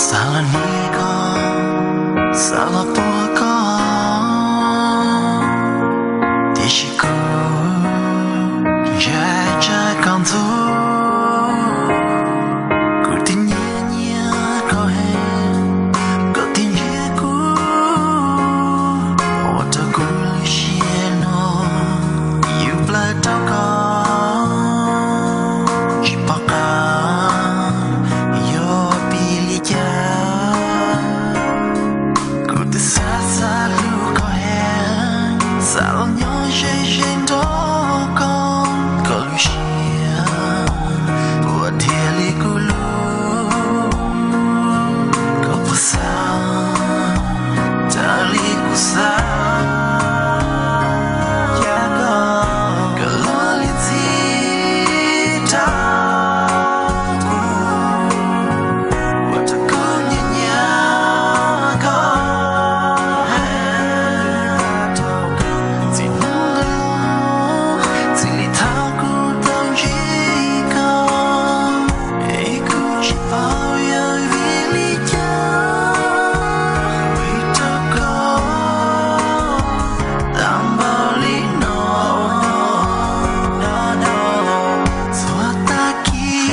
Xav los niam koj, xav los puag koj, tiam sis kuv ntshai tsam koj ntxub. Kuv twb nyiam nyiam koj heev, koj twb nyiam kuv, ua rau kuv lub siab no yus plawg rau koj, tsis pom qab yog vim li cas. Kuv twb xav xav hlub koj heev, xav los nyob ze ze nrog koj, koj lub siab puas dhia li kuv lub, koj puas xav raws li kuv xav, koj los li ntxhi rau kuv, ua rau kuv nyiam nyiam koj heev. Txij hnub ntawd los, txij li thaum kuv tau ntsib koj, es kuv tsis paub yog vim li cas, vim rau koj tau npaum li no. Txhua tag kis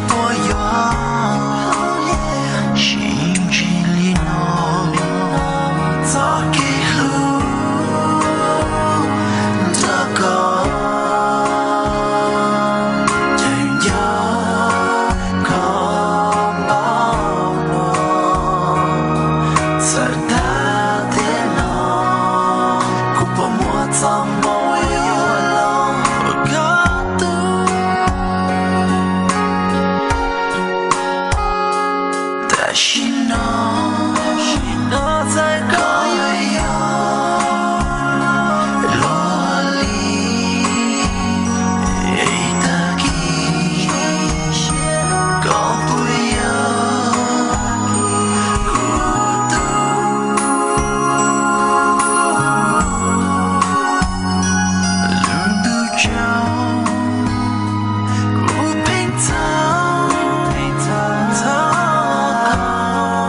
puas yuav sib ntsib li no, txoj kev hlub nrog koj yeej nco koj npaum no. Txawm tag tiam no kuv puas muaj txoj hmoo yuav los ua koj tug, tam sim no txawm koj yuav yog luag li, es tag kis koj puas yog kuv tug. Lub ntuj tsaus, kuv pheej txhawj, pheej txhawj koj.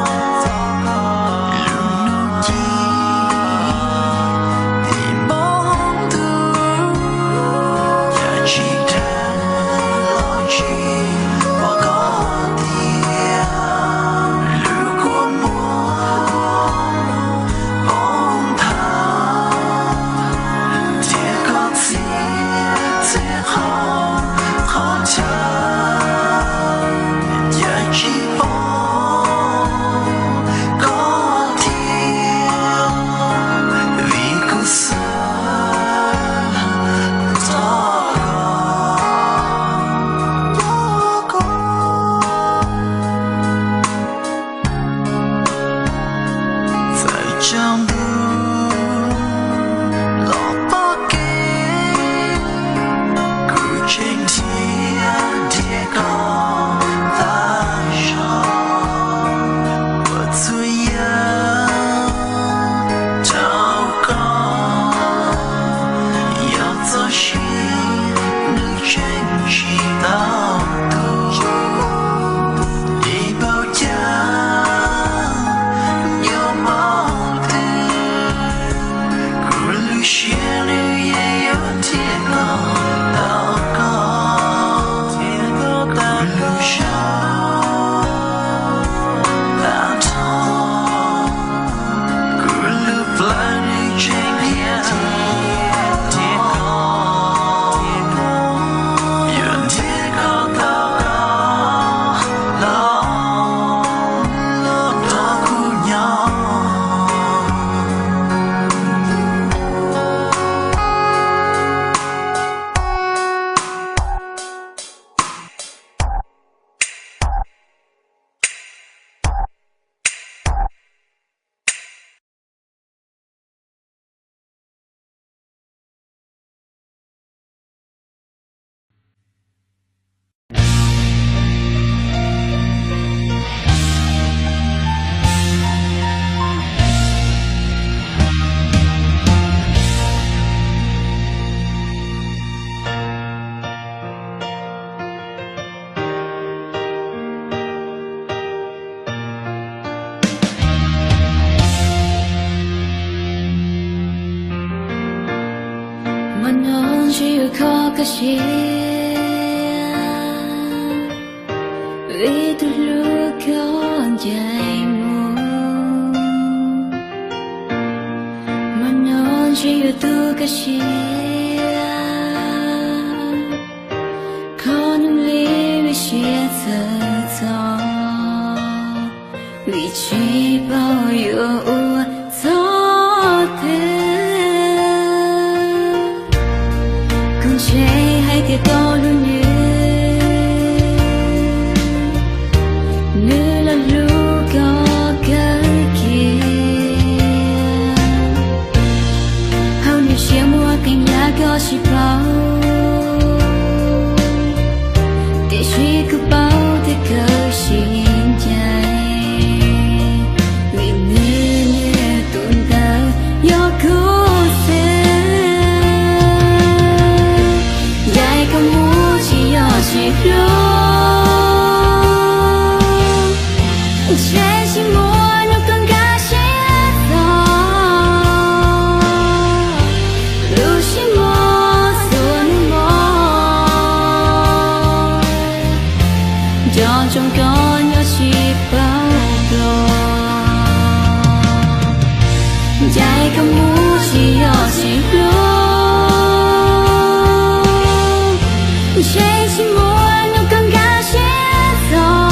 koj kaj siab, vim tus hlub koj ncaim mus, mas no ntshe yuav tu kaj siab, kho nws li vim siab txawv txog, vim tsis paub yuav ua txog twg. Koj ntshai hais tias tau hlub nws, nws los hlub koj kawg kiag. Hauv nws siab muaj qee yam koj tsis paub, tiam sis kuv paub tias koj sib ncaim, vim nws niaj tus ntawd yog kuv xwb. Ncaim koj mus tsis yog tsis hlub, ntshe tsis muaj hnub koj nkag siab txog, lub siab mos txhua hnub mos, nco ntsoov koj nyob tsis paub los. Ncaim koj mus tsis yog tsis hlub, ntshe tsis muaj hnub koj nkag siab txog,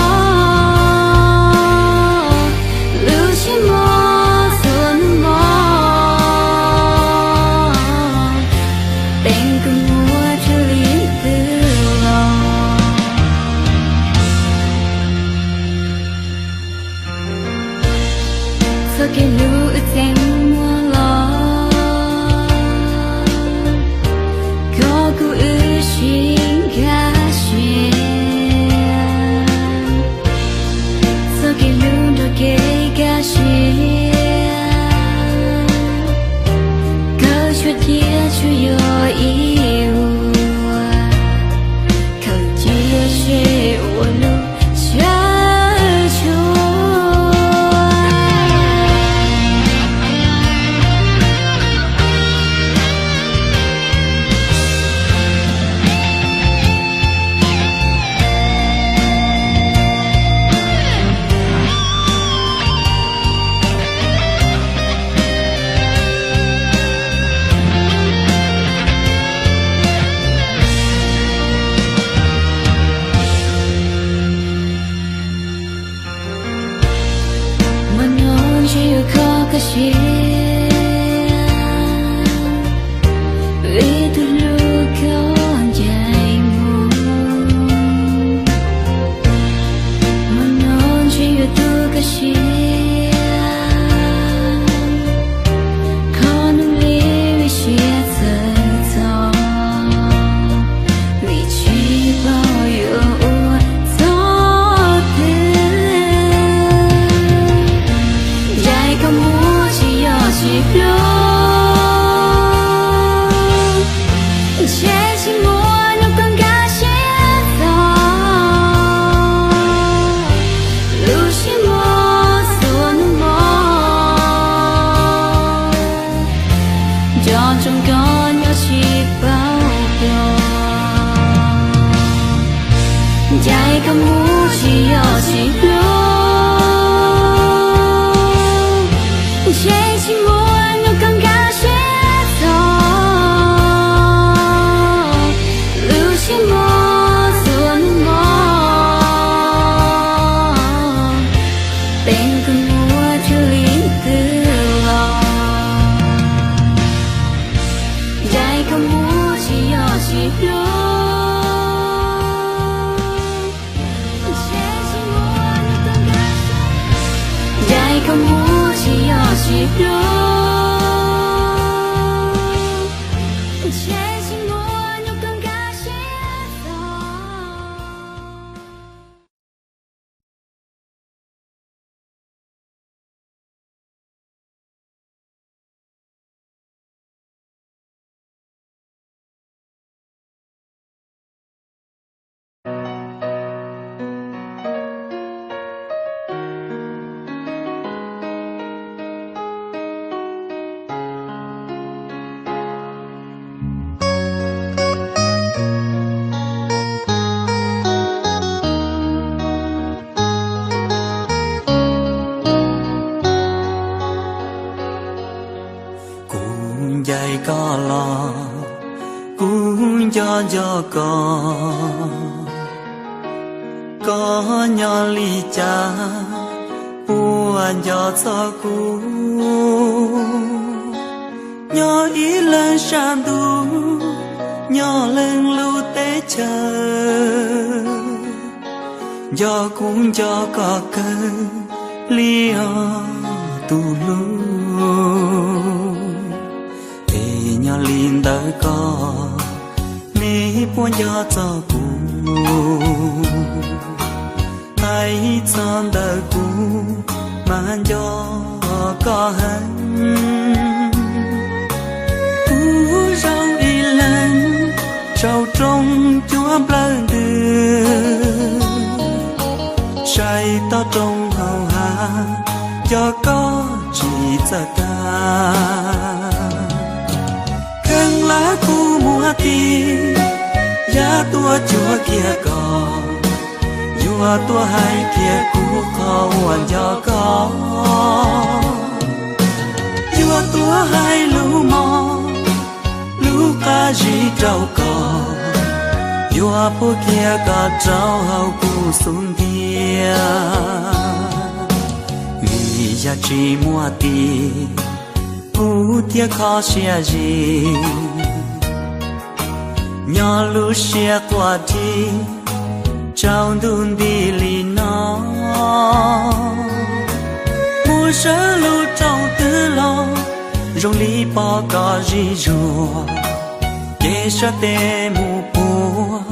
lub siab mos txhua hnub mos, peb kuj muaj txhua li twg los. Txoj kev hlub wb tseem muaj los, koj kuj wb sib nkag siab. Txoj kev hlub nrog kev kaj siab, kawg tshuav cia tsuas yog ib vuag, kawg cia seb ua lub sawv tsuag. Mas no ntshe yuav kho kaj siab, vim tus hlub koj ncaim mus. Mas no ntshe yuav tu kaj siab, kho nws li vim siab txawv txog, vim tsis paub yuav ua txog twg. Ncaim koj mus tsis yog tsis hlub, ntshe tsis muaj hnub koj nkag siab txog, lub siab mos txhua hnub mos, nco ntsoov koj nyob tsis paub los. Ncaim koj mus tsis yog tsis hlub, ntshe tsis muaj hnub koj nkag siab txog, lub siab mos txhua hnub mos, peb kuj muaj txhua li twg los. Ncaim koj mus tsis yog tsis hlub, ntshe tsis muaj hnub koj nkag siab. Ncaim koj mus tsis yog tsis hlub, ntshe tsis muaj hnub koj nkag siab txog. koj los kuv nco nco koj, koj nyob li cas puas nco txog kuv? Nyob ib leeg sab ntuj, nyob leej lub teb chaws, nco kuv nco koj kawg li os tus hlub. Es nyob li ntawd koj, neb puas nco txog kuv? Hais txog ntawm kuv mas nco koj heev. Kuv zoo ib leeg saum roob cuab nplawg ntws, saib toj roob hauv hav, nco koj tsis txawj tag. Kheev lawv kuv muaj tis, yam tuaj cuag kiag koj, yuav tuaj hais kiag kuv qhov uas nco koj, yuav tuaj hais lus mos lus qab zib rau koj, yuav puag kiag koj rau hauv kuv xub ntiag. Vim yog tsis muaj tis, kuv thiaj kho siab zim, nyob lub siab quaj dhi tsaus ntuj nti li no. Mus sawv lub rooj twg los zoo li pom koj zig zuag, ces sab tes mus puag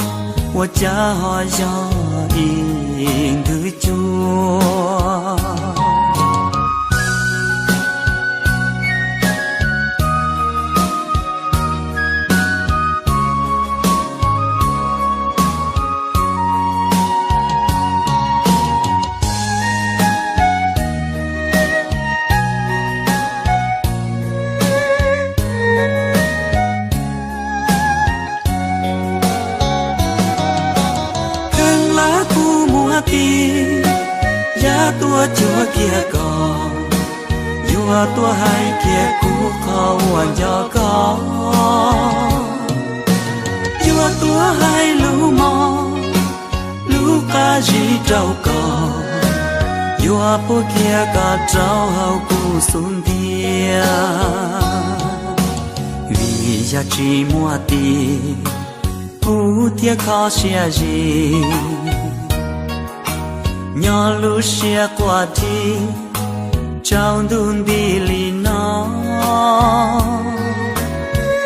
ua cas ho yog ib nthwv cuab. Kheev lawv kuv muaj tis, yam tuaj cuag kiag koj, yuav tuaj hais kiag kuv qhov uas nco koj, yuav tuaj hais lus mos lus qab zib rau koj, yuav puag kiag koj rau hauv kuv xub ntiag. Vim yog tsis muaj tis, kuv thiaj kho siab zim, nyob lub siab quaj dhi tsaus ntuj nti li no.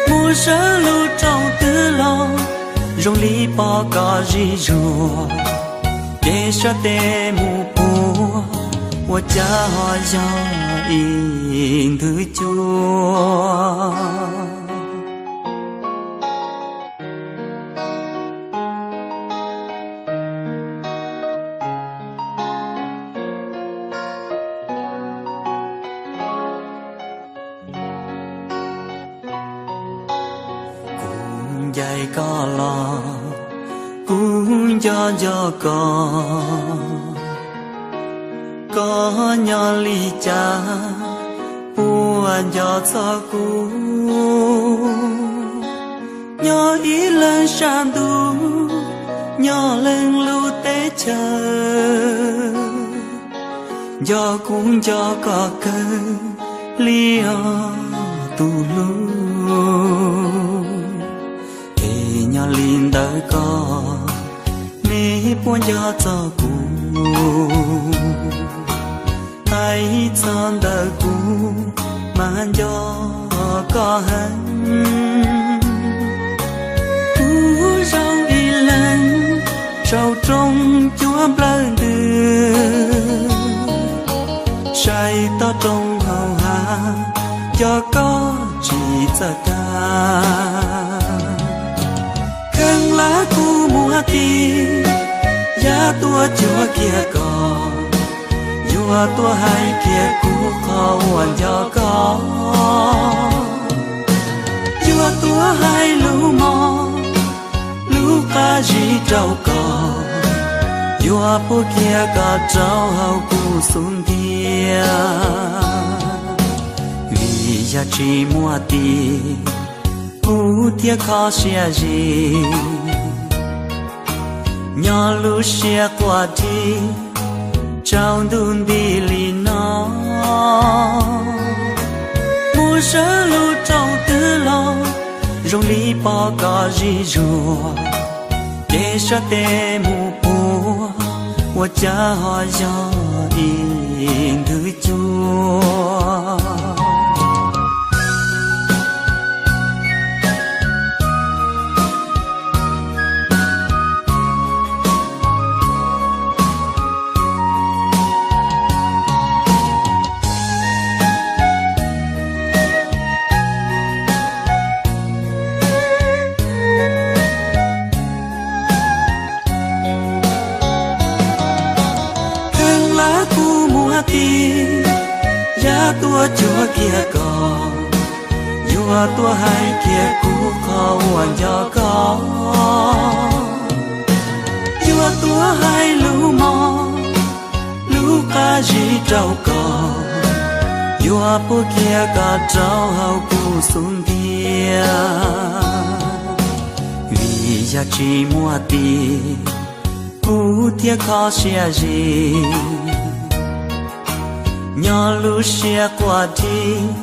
Mus sawv lub rooj twg los zoo li pom koj zig zuag, ces sab tes mus puag ua cas ho yog ib nthwv cuab. Kuv ncaim koj los kuv nco nco koj, koj nyob li cas puas nco txog kuv? Nyob ib leeg sab ntuj, nyob leej lub teb chaws, nco kuv nco koj kawg li os tus hlub. Es nyob li ntawd koj, neb puas nco txog kuv? Hais txog ntawm kuv mas nco koj heev. Kuv zoo ib leeg saum roob cuab nplawg ntws, saib toj roob hauv hav, nco koj tsis txawj tag. Kheev lawv kuv muaj tis, yam tuaj cuag kiag koj, yuav tuaj hais kiag kuv qhov uas nco koj, yuav tuaj hais lus mos lus qab zib rau koj, yuav puag kiag koj rau hauv kuv xub ntiag. Vim yog tsis muaj tis, Kuv thiaj kho siab zim, nyob lub siab quaj dib, tsaus ntuj nti li no. Mus sawv lub rooj twg los zoo li pom koj zim zuag, ces sawv tes mus puag, ua cas ho yog ib nthwv cua. Kheev lawv kuv muab tis, yog tuaj cuag kiag koj, yuav tuaj hais kiag kuv qhov uas nco koj, yuav tuaj hais lus mos lus qab zib rau koj, yuav puag kiag koj rau hauv kuv xub ntiag. Vim yog tsis muaj tis, kuv thiaj kho siab zim, nyob lub siab quaj dib,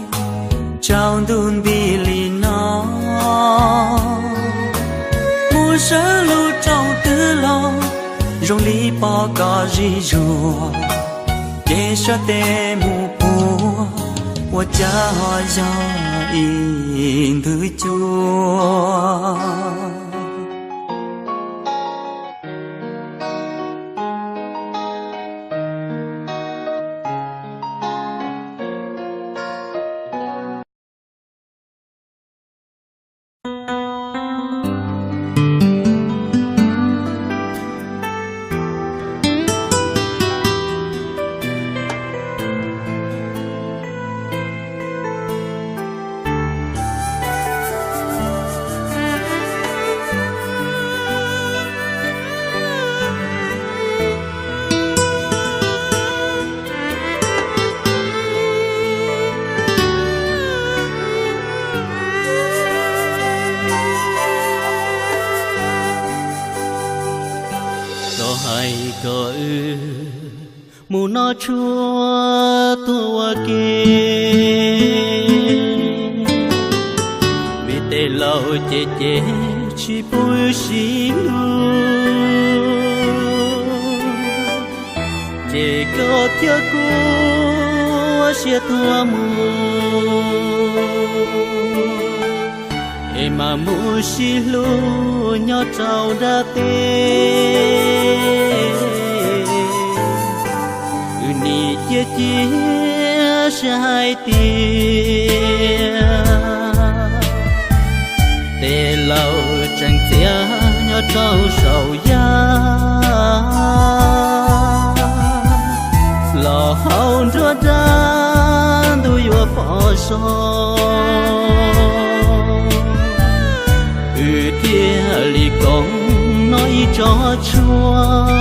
tsaus ntuj nti li no. Mus sawv lub rooj twg los zoo li pom koj zim zuag, ces sawv tes mus puag, ua cas ho yog ib nthwv cua. Koj hais kom wb mus noj tshuaj tuaj ua ke, vim tej laus ces ces tsis pub wb sib hlub, ces koj thiab kuv ua siab tuag mus, es mam mus sib hlub nyob rau nram teb. Wb nim cia cia sib hais tias tej laus tseem txias nyob rau saum yaj, los hauv nruab nrab ntuj yuav pom zoo. Wb thiaj li koom noj ib tsob tshuaj,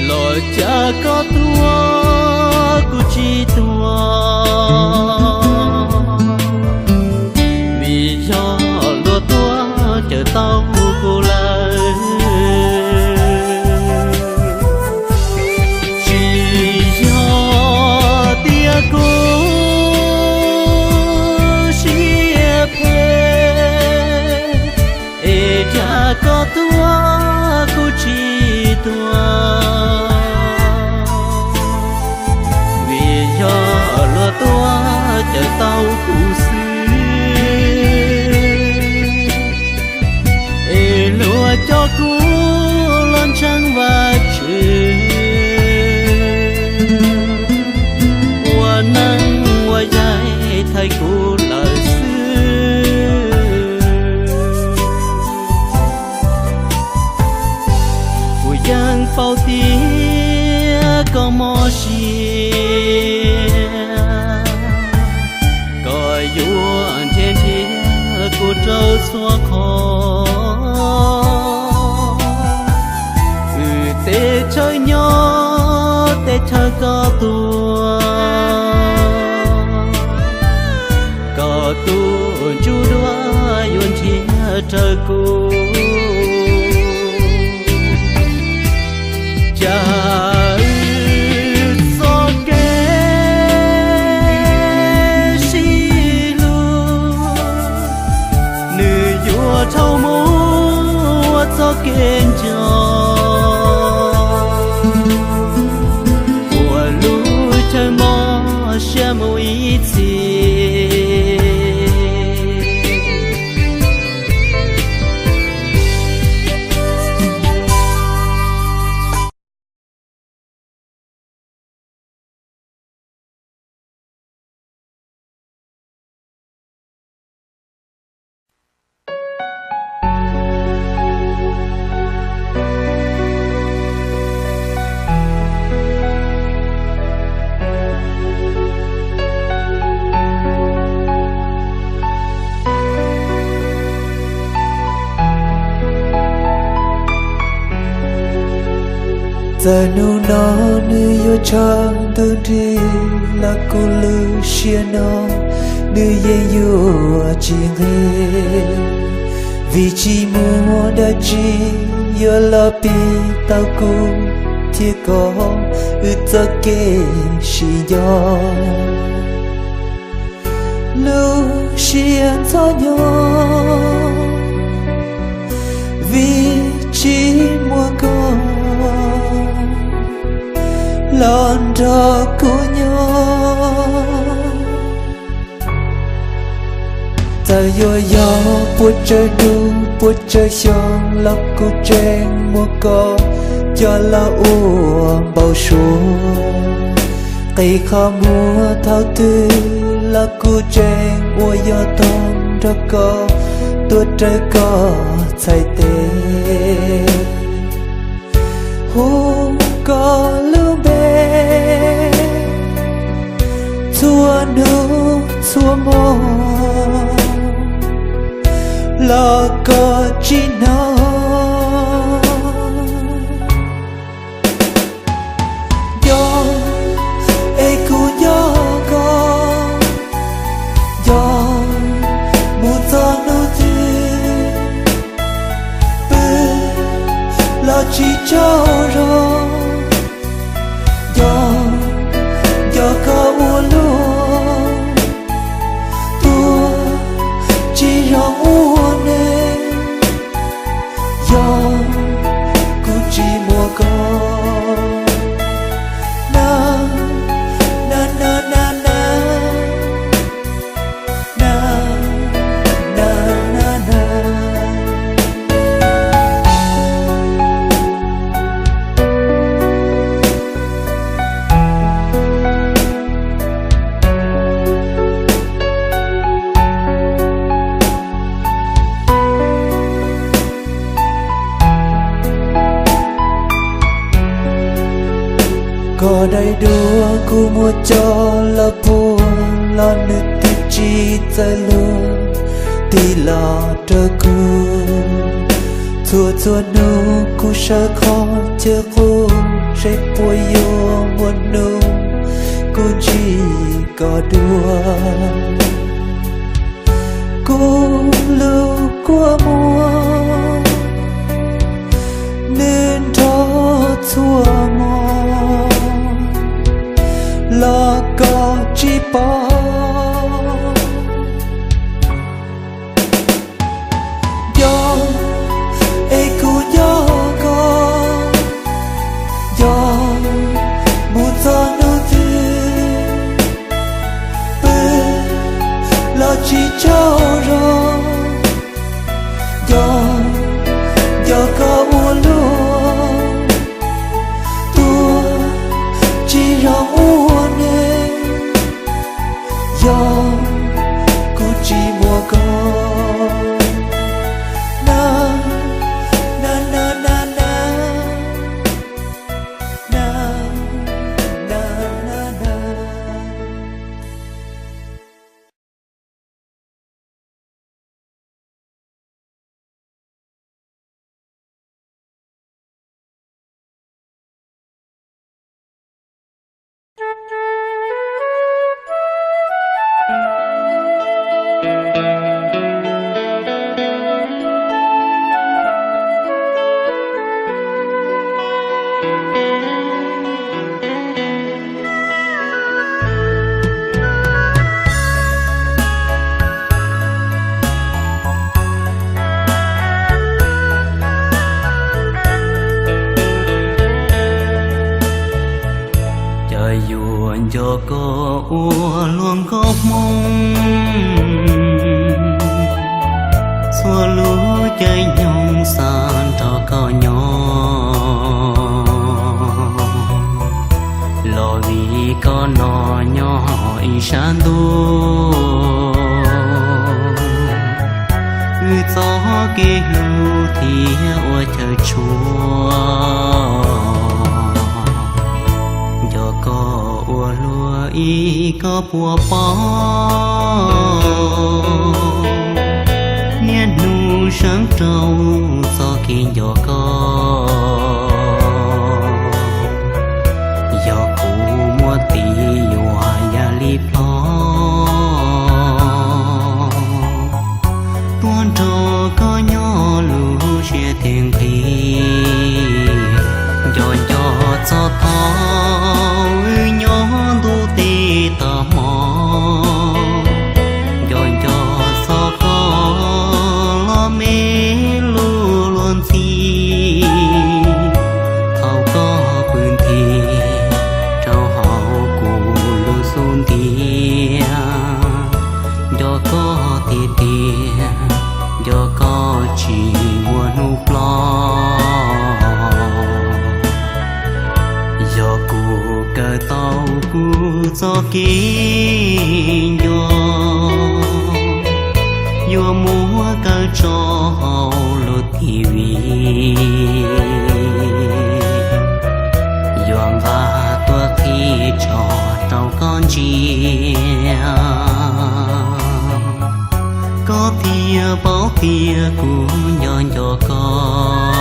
los cas koj tuaj kuv tsis tuaj, vim yog luag tuaj cawm tau kuv lawm. Tsis yog tias kuv siab phem, es cas koj tuaj kuv tsis tuaj, vim yog luag tuaj cawm tau kuv xwb, es luag coj kuv los ntseeg Vajtswv, ua neej ua yaig thaiv kuv lawm xwb. Kuv yeej paub tias koj mob siab, koj yuav nrhiav nrhiav kuv rau txhua qhov. Wb teb chaws nyob teb chaws koj tuaj, kuv. Cas wb txoj kev sib hlub, nws yuav dhau mus ua txoj kev nco, ua lub chaw mob siab mus ib txhis. Txawm hnub no nws yuav tshav ntuj nrig los kuv lub siab no nws yeej yuav tsis nqig, vim tsis muaj dab tsi yuav los pib tau kuv thiab koj wb txoj kev sib nco. Lub siab ntxhov nyob vim tsis muaj koj los nrog kuv nyob. Txawm yuav yog puas tsawg hnub puas tsawg xyoo los kuv tseem muab koj coj los ua npau suav. Qee qhov muag thaum twg los kuv tseem ua yog toog nrog koj tuaj raws koj txhais tes. Hu koj lub npe txhua hnub txhua hmo los koj tsis hnov. Nco es kuv nco koj, nco mus txog hnub twg pw los tsis tsaug zog. Nco, nco koj ua luaj, tuag tsis zoo ua neej, yog kuv tsis muaj koj. Na, na, na, na, na. Na, na, na, na. Koj daim duab kuv muab coj los puag los nws twb tsis txawj luag tig los rau kuv. Txhua txhua hnub kuv sawv qhov chaw qub, saib puas yuav muaj hnub kuv ntsib koj dua. Kuv lub kua muag nws nrog txhua hmo los koj tsis pom. Nco es kuv nco koj, nco mus txog hnub twg pw los tsis tsaug zog. Nco, nco koj ua luaj, tuag tsis zoo ua neej, yog kuv tsis muaj koj. Na, na, na, na, na. Na, na, na, na, na. Yuav nco koj ua luag nkauj Hmoob, txhua lub caij nyoog xav nrog koj nyob, los vim koj no nyob ib sab ntuj, wb txoj kev hlub thiaj ua chaw tshua. Nco koj ua luag ib koj puas paub, niaj hnub seev rau txoj kev nco koj. Yog kuv muaj tis yuav ya li plho, tuaj nrog koj nyob lub siab thiaj nqig. Nco nco txog thaum wb nyob ntuj teb tag hmo, nco nco txog koj los me lub luag ntxhi. Thaum koj pw nthi rau hauv kuv lub xub ntiag, nco koj tiag tiag, nco koj tsis muaj hnub ploj. Yog kuv kawm tau kuv txoj kev nco, yuav muab kaw tso hauv lub T V, yuav nqa tuaj qhib tso rau koj ntsia. Koj thiaj paub tias kuv nco nco koj.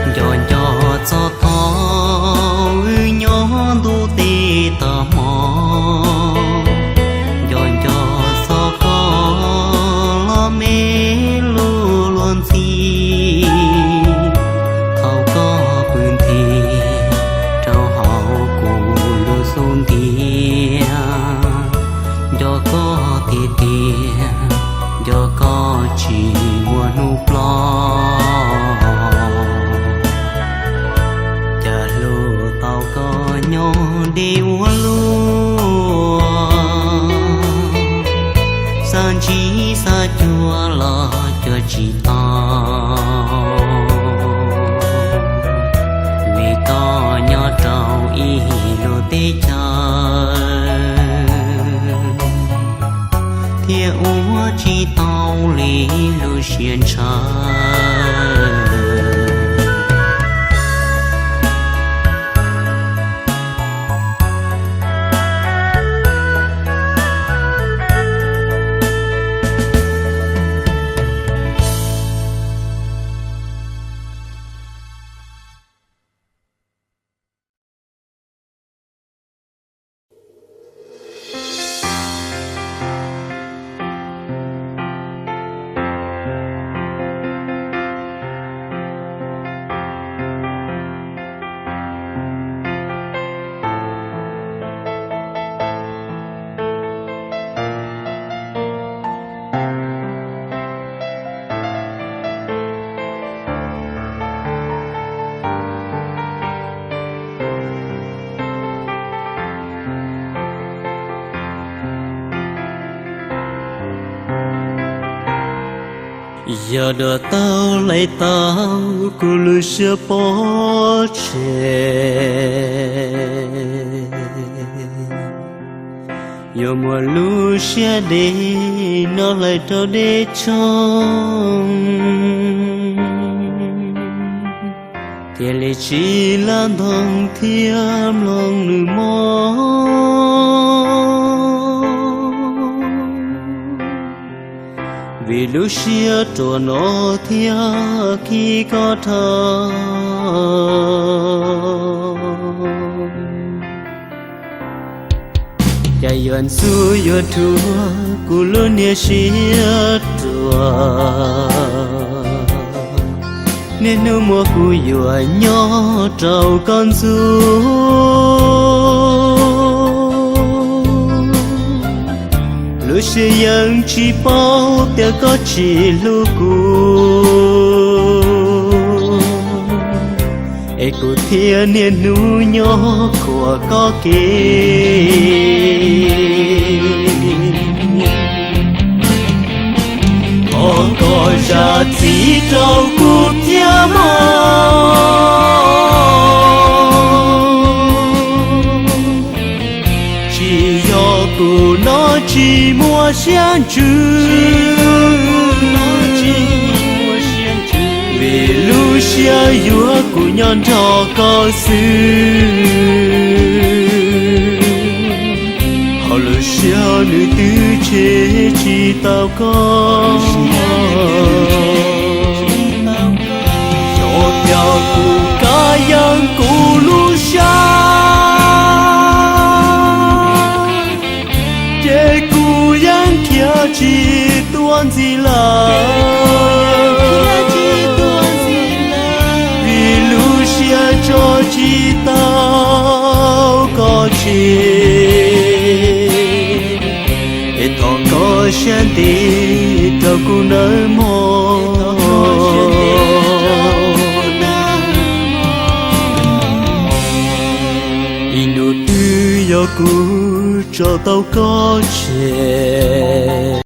Nco nco txog thaum wb nyob ntuj teb tag hmo, nco nco txog koj los me lub luag ntxhi. Thaum koj pw nthi rau hauv kuv lub xub ntiag, nco koj tiag tiag, nco koj tsis muaj hnub ploj. Cas hlub tau koj nyob deb ua luaj, xav ntsib xav cuag los cuag tsis tau, vim koj nyob rau ib lub teb chaws, thiaj ua tsis tau li lub siab ntshaw. Yog dua tau lais tau kuv lub siab pov tseg, yuav muab lub siab deb no hlais rau deb tsoo, thiaj li tsis lam ntog thiab mloog nws mob. Vim lub siab ruam no thiaj khi koj dhau. Cas yuav ntxub yuav rhuav kuv lub niag siab ruam, niaj hnub muab kuv yuam nyob rau koj ntxub. Lub siab yeej tsis paub tias koj tsis hlub kuv, es kuv thiaj niaj hnub nyob khuam koj kev. Thov koj zam txim rau kuv thiab mog, tsis yog kuv no tsis muaj siab ntsws, vim lub siab yuav kuv nyob nrog koj xwb. Ho lub siab nws twb tseg tsis tau koj, xyov cas kuv kab yeej kuv lub siab, ces kuv yeej khiav tsis tuaj ntxiv lawm, vim lub siab tso tsis tau koj tseg. Es thov koj siab ntev rau kuv nawb mog, ib hnub twg yog kuv tso tau koj tseg,